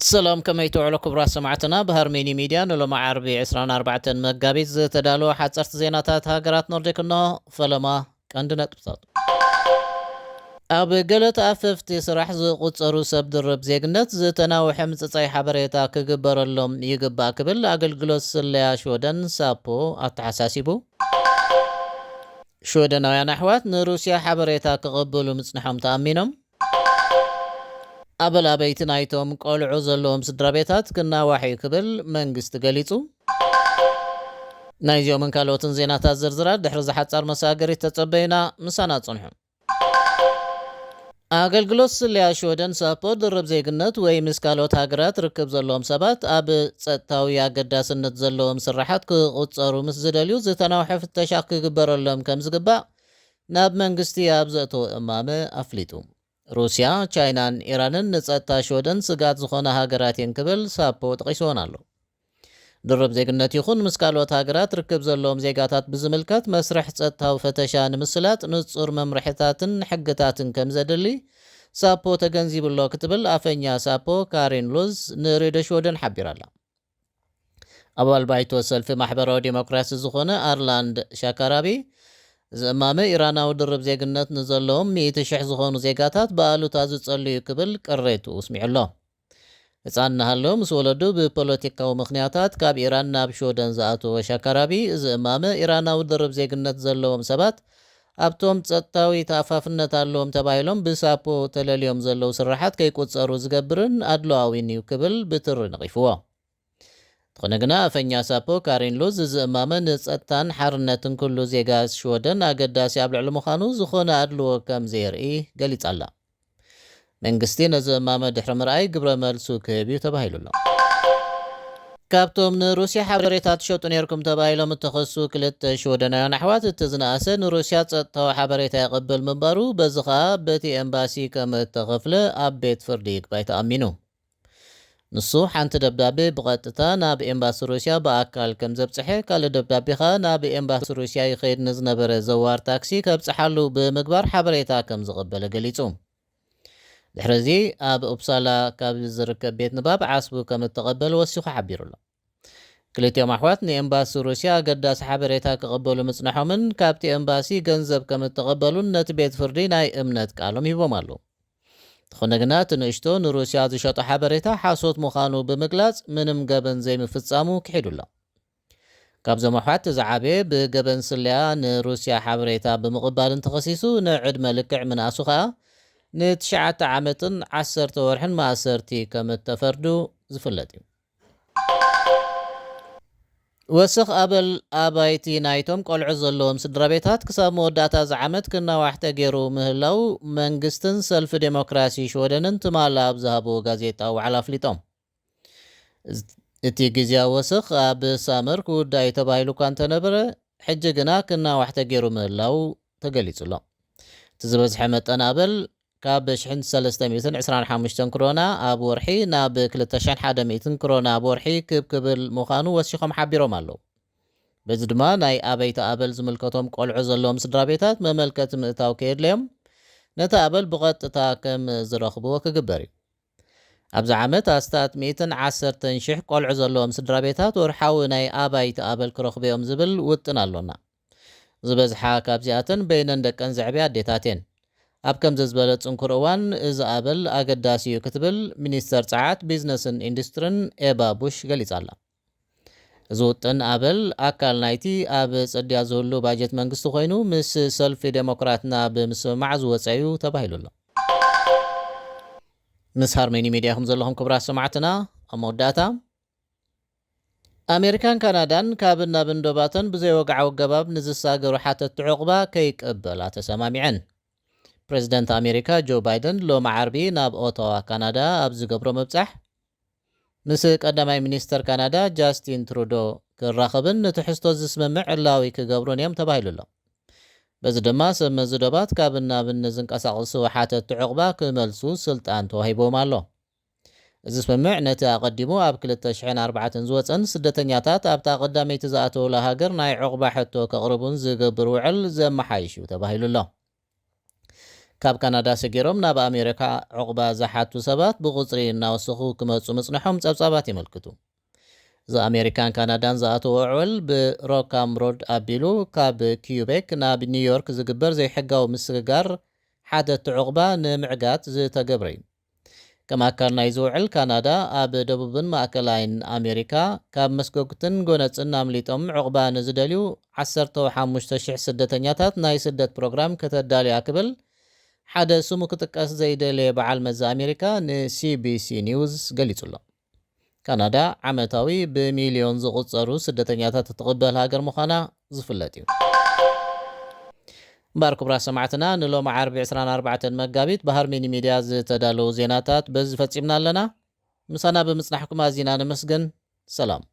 ሰላም፣ ከመይ ትውዕሉ ክቡራት ሰማዕትና? ብሃርሜኒ ሚድያ ንሎሚ ዓርቢ ዕስራን ኣርባዕተን መጋቢት ዝተዳለወ ሓፀርቲ ዜናታት ሃገራት ኖርዲክ እንሆ። ፈለማ ቀንዲ ነጥብታት። ኣብ ገለ ተኣፈፍቲ ስራሕ ዝቑጸሩ ሰብ ድርብ ዜግነት ዝተናውሐ ምጽጻይ ሓበሬታ ክግበረሎም ይግባእ ክብል ኣገልግሎት ስለያ ሽወደን ሳፖ ኣተሓሳሲቡ። ሽወደናውያን ኣሕዋት ንሩስያ ሓበሬታ ክቕብሉ ምጽንሖም ተኣሚኖም። ኣበል ኣበይቲ ናይቶም ቆልዑ ዘለዎም ስድራ ቤታት ክናዋሕ እዩ ክብል መንግስቲ ገሊጹ። ናይዚኦምን ካልኦትን ዜናታት ዝርዝራት ድሕሪ ዝሓጻር መሳገሪት ተጸበዩና፣ ምሳና ጽንሑ። ኣገልግሎት ስለያ ሽወደን ሳፖ ድርብ ዜግነት ወይ ምስ ካልኦት ሃገራት ርክብ ዘለዎም ሰባት ኣብ ጸጥታዊ ኣገዳስነት ዘለዎም ስራሓት ክቑጸሩ ምስ ዝደልዩ ዝተናውሐ ፍተሻ ክግበረሎም ከም ዝግባእ ናብ መንግስቲ ኣብ ዘእተወ እማመ ኣፍሊጡ። ሩስያ፣ ቻይናን ኢራንን ንጸጥታ ሽወደን ስግኣት ዝኾና ሃገራት እየን ክብል ሳፖ ጠቒስወን ኣሎ። ድርብ ዜግነት ይኹን ምስ ካልኦት ሃገራት ርክብ ዘለዎም ዜጋታት ብዝምልከት መስርሕ ጸጥታዊ ፈተሻ ንምስላጥ ንጹር መምርሕታትን ሕግታትን ከም ዘድሊ ሳፖ ተገንዚቡ ኣሎ ክትብል ኣፈኛ ሳፖ ካሪን ሉዝ ንሬድዮ ሽወደን ሓቢራ ኣላ። ኣባል ባይቶ ሰልፊ ማሕበራዊ ዲሞክራሲ ዝኾነ ኣርላንድ ሻካራቢ ዝእማመ ኢራናዊ ድርብ ዜግነት ንዘለዎም ሚእቲ ሽሕ ዝኾኑ ዜጋታት ብኣሉታ ዝጸሉ እዩ ክብል ቅሬቱ ኣስሚዑ ኣሎ። ህጻን እናሃለወ ምስ ወለዱ ብፖለቲካዊ ምኽንያታት ካብ ኢራን ናብ ሽወደን ዝኣተወ ሻካራቢ፣ እዚ እማመ ኢራናዊ ድርብ ዜግነት ዘለዎም ሰባት ኣብቶም ጸጥታዊ ተኣፋፍነት ኣለዎም ተባሂሎም ብሳፖ ተለልዮም ዘለዉ ስራሓት ከይቁጸሩ ዝገብርን ኣድለዋዊን እዩ ክብል ብትሪ ነቒፍዎ። እንተኾነ ግና ኣፈኛ ሳፖ ካሪን ሉዝ፣ እዚ እማመ ንጸጥታን ሓርነትን ኩሉ ዜጋ ሽወደን ኣገዳሲ ኣብ ልዕሊ ምዃኑ ዝኾነ ኣድልዎ ከም ዘየርኢ ገሊጻ ኣላ። መንግስቲ ነዚ እማመ ድሕሪ ምርኣይ ግብረ መልሱ ክህብ እዩ ተባሂሉ ኣሎ። ካብቶም ንሩስያ ሓበሬታ ትሸጡ ነርኩም ተባሂሎም እተኸሱ ክልተ ሽወደናውያን ኣሕዋት እቲ ዝነኣሰ ንሩስያ ጸጥታዊ ሓበሬታ ይቕብል ምንባሩ፣ በዚ ኸኣ በቲ ኤምባሲ ከም እተኸፍለ ኣብ ቤት ፍርዲ ይግባይ ተኣሚኑ። ንሱ ሓንቲ ደብዳቤ ብቐጥታ ናብ ኤምባሲ ሩስያ ብኣካል ከም ዘብጽሐ፣ ካልእ ደብዳቤ ኸኣ ናብ ኤምባሲ ሩስያ ይኸይድ ንዝነበረ ዘዋር ታክሲ ከብጽሓሉ ብምግባር ሓበሬታ ከም ዝቐበለ ገሊጹ። ድሕሪ እዚ ኣብ ኡፕሳላ ካብ ዝርከብ ቤት ንባብ ዓስቡ ከም እተቐበለ ወሲኹ ሓቢሩ ኣሎ። ክልቲኦም ኣሕዋት ንኤምባሲ ሩስያ ኣገዳሲ ሓበሬታ ክቐበሉ ምጽንሖምን ካብቲ ኤምባሲ ገንዘብ ከም እተቐበሉን ነቲ ቤት ፍርዲ ናይ እምነት ቃሎም ሂቦም ኣለዉ። እንተኾነ ግና እቲ ንእሽቶ ንሩስያ ዝሸጦ ሓበሬታ ሓሶት ምዃኑ ብምግላጽ ምንም ገበን ዘይምፍጻሙ ክሒዱ ኣሎ። ካብዞም ኣሕዋት እቲ ዝዓበየ ብገበን ስለያ ንሩስያ ሓበሬታ ብምቕባል እንተኸሲሱ ንዕድመ ልክዕ ምንኣሱ ኸኣ ንትሽዓተ ዓመትን ዓሰርተ ወርሕን ማእሰርቲ ከም እተፈርዱ ዝፍለጥ እዩ። ወስኽ ኣበል ኣባይቲ ናይቶም ቆልዑ ዘለዎም ስድራ ቤታት ክሳብ መወዳእታ እዚ ዓመት ክናዋሕ ተገይሩ ምህላው መንግስትን ሰልፊ ዴሞክራሲ ሽወደንን ትማሊ ኣብ ዝሃብዎ ጋዜጣዊ ዋዕላ ኣፍሊጦም። እዚ፣ እቲ ግዝያዊ ወስኽ ኣብ ሳመር ክውዳእ እዩ ተባሂሉ እኳ እንተነበረ፣ ሕጂ ግና ክናዋሕ ተገይሩ ምህላው ተገሊጹ ኣሎ። እቲ ዝበዝሐ መጠን ኣበል ካብ ሽሕን ሰለስተ ሚእትን ዕስራን ሓሙሽተን ክሮና ኣብ ወርሒ ናብ ክልተ ሽሕን ሓደ ሚእትን ክሮና ኣብ ወርሒ ክብ ክብል ምዃኑ ወሲኾም ሓቢሮም ኣለዉ። በዚ ድማ ናይ ኣበይቲ ኣበል ዝምልከቶም ቆልዑ ዘለዎም ስድራ ቤታት መመልከቲ ምእታው ከየድለዮም ነቲ ኣበል ብቐጥታ ከም ዝረኽብዎ ክግበር እዩ። ኣብዚ ዓመት ኣስታት ሚእትን ዓሰርተን ሽሕ ቆልዑ ዘለዎም ስድራ ቤታት ወርሓዊ ናይ ኣባይቲ ኣበል ክረኽቡ እዮም ዝብል ውጥን ኣሎና። ዝበዝሓ ካብዚኣተን በይነን ደቀን ዘዕብያ ኣዴታት እየን። ኣብ ከምዚ ዝበለ ጽንኩር እዋን እዚ ኣበል ኣገዳሲ እዩ ክትብል ሚኒስተር ጸዓት፣ ቢዝነስን ኢንዱስትሪን ኤባ ቡሽ ገሊጻ ኣላ። እዚ ውጥን ኣበል ኣካል ናይቲ ኣብ ጽድያ ዝህሉ ባጀት መንግስቲ ኮይኑ ምስ ሰልፊ ዴሞክራትና ብምስምማዕ ዝወጸ እዩ ተባሂሉ ኣሎ። ምስ ሃርሜኒ ሚድያ ኢኹም ዘለኹም ክቡራት ሰማዕትና። ኣብ መወዳእታ ኣሜሪካን ካናዳን ካብን ናብን ዶባተን ብዘይወግዓዊ ኣገባብ ንዝሳገሩ ሓተትቲ ዕቑባ ከይቅበላ ተሰማሚዐን። ፕሬዚደንት ኣሜሪካ ጆ ባይደን ሎሚ ዓርቢ ናብ ኦታዋ ካናዳ ኣብ ዝገብሮ ምብጻሕ ምስ ቀዳማይ ሚኒስተር ካናዳ ጃስቲን ትሩዶ ክራኸብን ንትሕዝቶ ዝስምምዕ ዕላዊ ክገብሩን እዮም ተባሂሉ ኣሎ። በዚ ድማ ሰብ መዚ ዶባት ካብን ናብን ንዝንቀሳቐሱ ሓተትቲ ዕቑባ ክመልሱ ስልጣን ተዋሂብዎም ኣሎ። እዚ ስምምዕ ነቲ ኣቐዲሙ ኣብ ክልተ ሽሕን ኣርባዕተን ዝወጸን ስደተኛታት ኣብታ ቀዳመይቲ ዝኣተውላ ሃገር ናይ ዕቑባ ሕቶ ከቕርቡን ዝገብር ውዕል ዘመሓይሽ እዩ ተባሂሉ ኣሎ። ካብ ካናዳ ሰጊሮም ናብ ኣሜሪካ ዑቕባ ዝሓቱ ሰባት ብቑጽሪ እናወሰኹ ክመጹ ምጽንሖም ጸብጻባት የመልክቱ። እዚ ኣሜሪካን ካናዳን ዝኣተዎ ውዕል ብሮካም ሮድ ኣቢሉ ካብ ኪዩቤክ ናብ ኒውዮርክ ዝግበር ዘይሕጋዊ ምስግጋር ሓተቲ ዑቕባ ንምዕጋት ዝተገብረ እዩ። ከም ኣካል ናይዚ ውዕል ካናዳ ኣብ ደቡብን ማእከላይን ኣሜሪካ ካብ መስጎግትን ጎነጽን ኣምሊጦም ዑቕባ ንዝደልዩ ዓሰርተ ሓሙሽተ ሽሕ ስደተኛታት ናይ ስደት ፕሮግራም ከተዳልያ ክብል ሓደ ስሙ ክጥቀስ ዘይደለየ በዓል መዚ ኣሜሪካ ንሲቢሲ ኒውስ ገሊጹ ኣሎ። ካናዳ ዓመታዊ ብሚልዮን ዝቑጸሩ ስደተኛታት እትቕበል ሃገር ምዃና ዝፍለጥ እዩ። እምበኣር ክቡራት ሰማዕትና፣ ንሎም ዓርቢ ዕስራን ኣርባዕተን መጋቢት ብሃርሜኒ ሚድያ ዝተዳለዉ ዜናታት በዚ ፈጺምና ኣለና። ምሳና ብምጽናሕኩም ኣዚና ነመስግን። ሰላም።